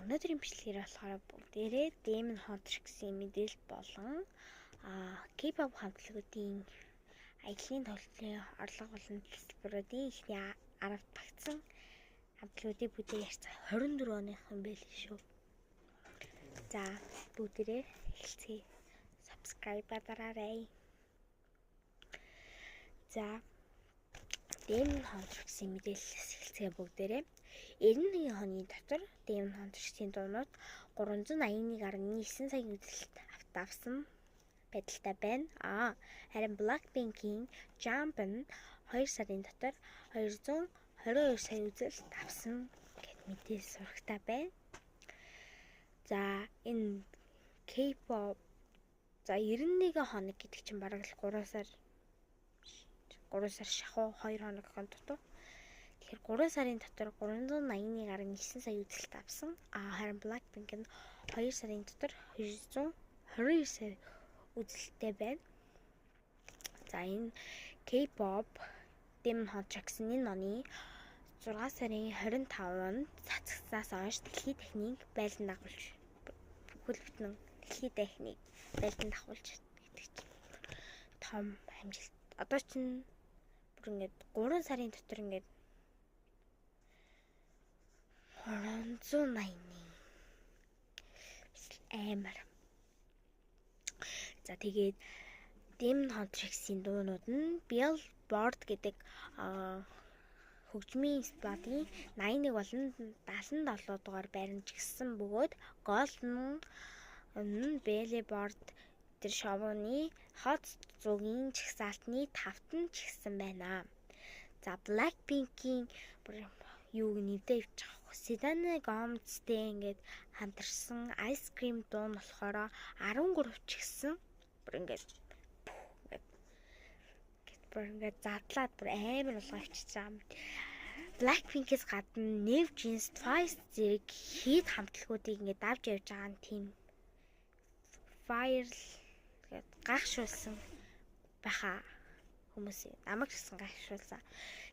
Өнөөдрийн бичлэгээр болохоор бүгдээрээ Demon Hunter гэсэн мэдээлэл болон K-pop хамтлагуудын аяллаа тоглолтын орлого болон төлбөрүүдийн эхний 10-т багтсан хамтлагуудыг бүгдээ ярьцгаа 24 оных юм байл шүү. За, бүгдээрээ эхэлцгээе. Subscribe дараарай. За, Demon Hunter гэсэн мэдээлэлээс эхэлцгээе бүгдээрээ. 91 хоногийн дотор Demon Hunter-ийн дуунууд 381.9 сая үзэлт авсан байдалтай байна. Харин Blackpink-ийн Jump нь 2 сарын дотор 222 сая үзэлт авсан гэд мэдээлэл сурагтай байна. За, энэ K-pop, за, 91 хоног гэдэг чинь бараг л 3 сар, 3 сар шахуу 2 хоног дутуу. Тэгэхээр 3 сарын дотор 381.9 сая үзэлт авсан. Харин Blackpink нь 2 сарын дотор 229 сая үзэлттэй байна. За, энэ K-pop Demon Hunter-ийн энэ оны 6 сарын 25-нд цацагснаас хойш дэлхийд дахныг байлдан дагуулж, бүхэл бүтэн дэлхийд дахныг байлдан дагуулж гэдэг чинь том амжилт. Одоо чинь бүр ингээд 3 сарын дотор ингээд 381 амар. За, тэгээд Demon Hunter-ийн дуунууд нь Billboard гэдэг хөгжмийн спотын 81 болон 77 дугаар байранд жигссэн бөгөөд Golden Billboard тэр шоуны Hot 100-ийн жагсаалтны тавт нь жигссэн байна. За, Blackpink-ийн бүр юуг нэвдээ явж байгаа. Selena Gomez-тэй ингээд хамтарсан Ice Cream дуу нь болохоор 13 ч гисэн бүр ингээд задлаад бүр амар болгоо авчиж байгаа юм. Blackpink-ээс гадна New Jeans, Twice зэрэг хийд хамтлагуудыг ингээд давж явж байгаа нь тийм viral гээд гайхшруулсан байхаа хүмүүс, намайг ч гэсэн гайхшруулсан.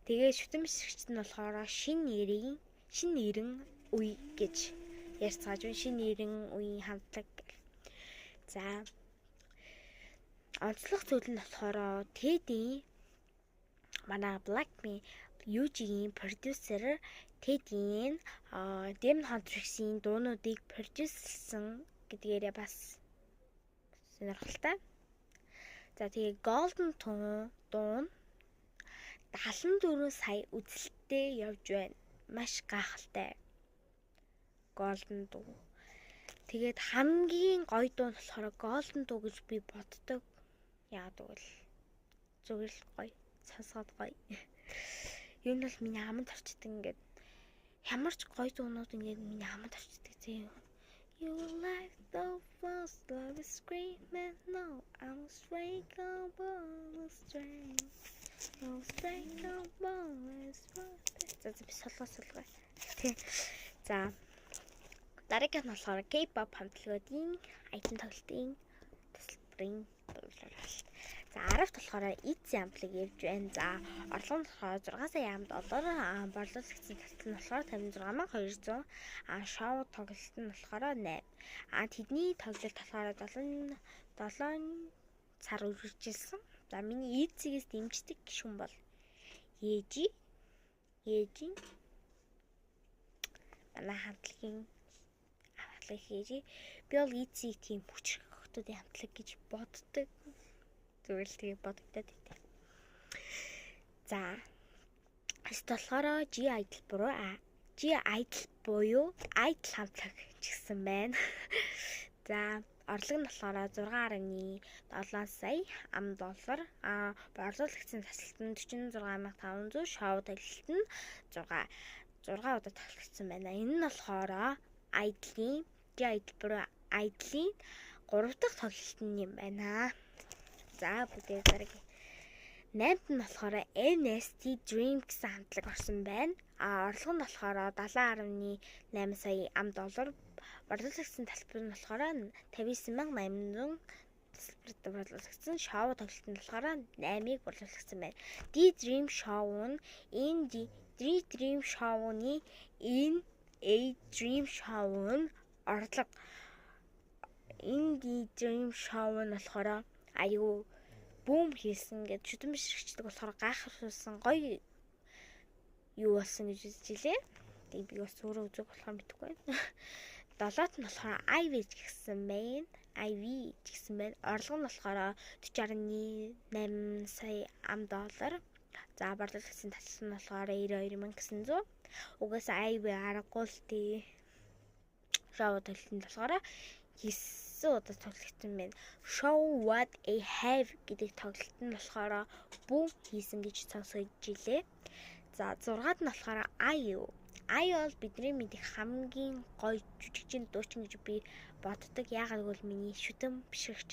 Тэгээ шүтэн бишрэгчд нь болохоор шинэ 90 үе гэж ярьцгааж байна. Шинэ 90 үеийн хамтлаг. За, онцлог зүйл нь болохоор Teddy, манай Blackpink UG-ийн продюсер Teddy-ийн Demon Hunter-ийн дуунуудыг продюсерлсан гэдгээрээ бас сонирхолтой. За, тэгээ Golden Tone дуу нь 74 сая үзэлттэй явж байна. Маш гайхалтай. Golden дуу. Тэгээд хамгийн гоё дуу нь болохоор Golden дуу гэж би боддог. Яагаад гэвэл зүгээр л гоё. Сонсоход гоё. Юу нь бол миний аманд орчдөг, ингээд ямар ч гоё дуунууд ингээд миний аманд орчдөг зээ. You like the first love is screaming, no, I'm unbreakable strength, unbreakable. За за, би солгоо солгоо. За, дараагийнх нь болохоор K-pop хамтлагуудын аялан тоглолтын тасалбарын дуудлага. За, 10-т болохоор ITZY хамтлаг явж байна. За, орлого нь болохоор 6 сая ам доллар, борлуулагдсан тасал нь болохоор 56,200, шоу тоглолт нь болохоор 8. Тэдний тоглолт болохоор 7 7 сар үргэлжилсэн. За, миний ITZY-гээс дэмждэг гишүүн бол Ежи. Ежи. Манай хамтлагийн хамтлаг Ежи. Би бол ITZY-г тийм хүчрэх охтуудын хамтлаг гэж боддог. Зүгээр л тэгээ бодогдоод идэв. За. Эст болохоор G Idol буруу G Idol буюу Idol хамтлаг ч гэсэн байна. За, орлого нь болохоор 6.7 сая ам доллар. Борлуулагдсан тасалт нь 46,500, шоу тоглолт нь 6 6 удаа тоглогдсон байна. Энэ нь болохоор Idol-ийн G Idol буюу Idol-ийн 3 дахь тоглолт нь юм байна. За, бүгдээ дараагийн 8-нд нь болохоор NCT Dream гэсэн хамтлаг орсон байна. Орлого нь болохоор 70.8 сая ам доллар. Борлуулагдсан талбар нь болохоор 59,800 тасалбарт борлуулагдсан. Шоу тоглолт нь болохоор 8-ыг борлуулагдсан байна. D Dream Show нь энэ D Dream Show-ны энэ A Dream Show нь орлого Indie Dream Show нь болохоор аюу бүүм хийсэн гэж шүтэн бишрэгчдэг болохоор гайхалсан гоё юу болсон гэж үзэж илээ. Тэгээ би бас өөрөө үзэг болохоор мэдэхгүй байна. Долоот нь болохоор Ivy гэсэн байна. Ivy гэсэн байна. Орлого нь болохоор 40.8 сая ам доллар. За борлуулагдсан тасал нь болохоор 92,900. Угаасаа Ivy аргагүй л дээ. Шоу төлөлтөнд болохоор 9 удаа тоглогдсон байна. Show What I Have гэдэг тоглолт нь болохоор бүүм хийсэн гэж сонсогдож илээ. За 6-ад нь болохоор IU. IU бол бидний мэдих хамгийн гоё жүжигчин дуучин гэж би боддог. Яагаад гэвэл миний шүтэн бишрэгч.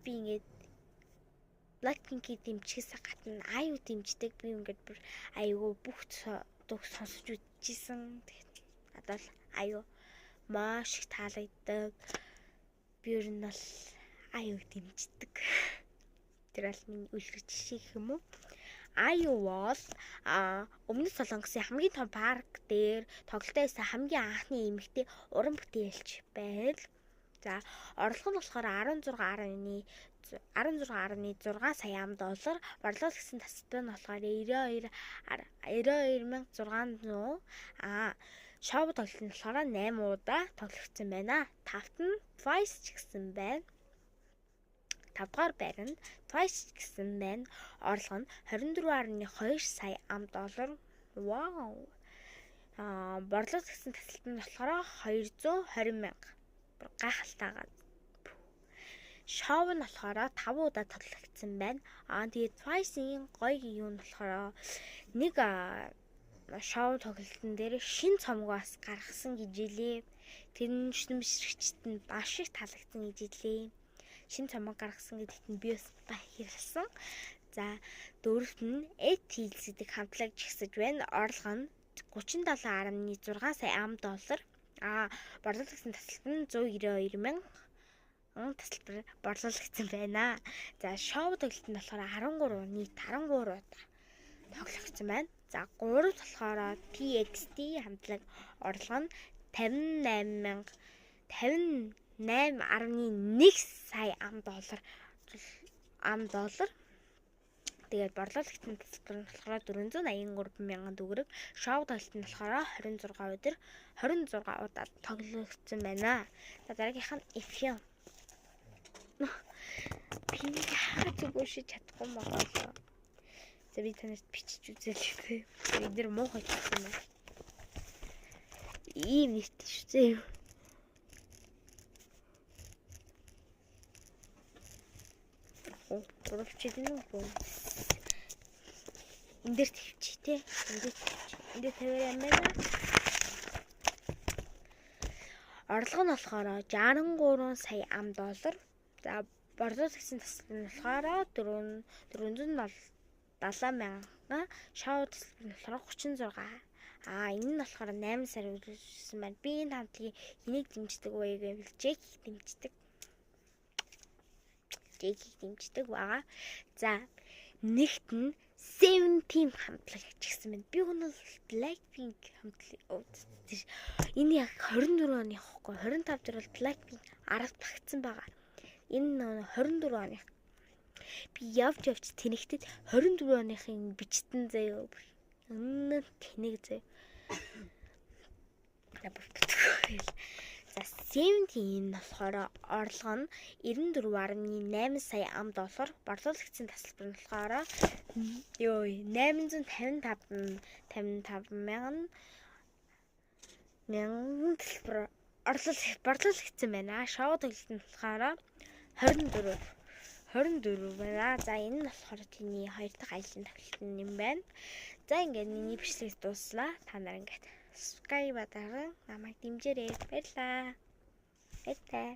Би ингээд Blackpink-ийг дэмжихээс гадна IU дэмждэг. Би ингээд бүр аюу бүх дууг сонсож үзчихсэн. Тэгээд надад л IU маш их таалагддаг. Би ер нь бол IU дэмждэг. Тэр бол миний үлгэр жишээ гэх юм уу? IU бол Өмнөд Солонгосын хамгийн том парк дээр тоглолтоо хийсэн хамгийн анхны эмэгтэй уран бүтээлч байл. За орлого нь болохоор 16.6 сая ам доллар, борлуулагдсан тасалбар нь болохоор 92,600. Шоу тоглолт нь болохоор 8 удаа тоглогдсон байна. Тавт нь Twice ч гэсэн байна. 5 дугаар байр нь Twice гэсэн байна. Орлого нь 24.2 сая ам доллар. Вау. Борлуулагдсан тасалбар нь болохоор 220 мянга. Гайхалтайгаа. Шоу нь болохоор 5 удаа тоглогдсон байна. Тэгээд Twice-ийн гоё юм нь болохоор нэг шоу тоглолтын дээр шин цомгоо бас гаргасан гэж илээ. Тэр нь шүтэн бишрэгчд нь маш их таалагдсан гэж илээ. Шин цомог гаргасан гэдэгт нь би бас баярлсан. За дөрөвт нь ATEEZ гэдэг хамтлаг жигсэж байна. Орлого нь 37.6 сая ам доллар. Борлуулагдсан тасалбар нь 192 мянга тасалбар борлуулагдсан байна. За шоу тоглолт нь болохоор 13 нийт 13 удаа тоглогдсон байна. За 3 болохоор TXT хамтлаг орлого нь 58.1 сая ам доллар. Тэгээд борлуулагдсан тасалбар нь болохоор 483 мянган төгрөг. Шоу тоглолт нь болохоор 26 өдөр 26 удаа тоглогдсон байна. За дараагийнх нь FM. Би яагаад зүг уншиж чадахгүй байгаа. За би танарт бичиж үзээлээ. Бид нэр муухай гэсэн юм. Ийм нэртэй шүү зээ. Уруулчих юм уу? Энд дээр тавьчих те. Энд дээр тавьчих. Энд дээр тавиар юм байна. Орлого нь болохоор 63 сая ам доллар. За борлуулагдсан тасалбар нь болохоор 470 мянган. Шоу тасалбар нь болохоор 36. Энэ нь болохоор 8 сар үргэлжилсэн байна. Би энэ хамтлагийг хэнийг дэмждэг вэ гэвэл Джекийг дэмждэг. Джекийг дэмждэг байгаа. За нэгт нь Seventeen хамтлаг гэсэн байна. Би өнөө Blackpink хамтлаг. Энэ яг 24 оны ихгүй 25 дээр бол Blackpink 10 багтсан байгаа. Энэ 24 оных. Би явж тэнэгтэд 24 оныхын бичтэн заяа. Үнэн тэнэг заяа. За Seventeen нь болохоор орлого нь 94.8 сая ам доллар, борлуулагдсан тасалбар нь болохоор 855 55 мянган тасалбар борлуулагдсан байна. Шоу тоглолт нь болохоор 24 байна. За энэ нь болохоор тэний хоёр дахь аялын тоглолт нь юм байна. За ингээд миний бичлэг дууслаа. Та нар ингээд subscribe даран намайг дэмжээрэй. Баярлалаа. Баярлалаа.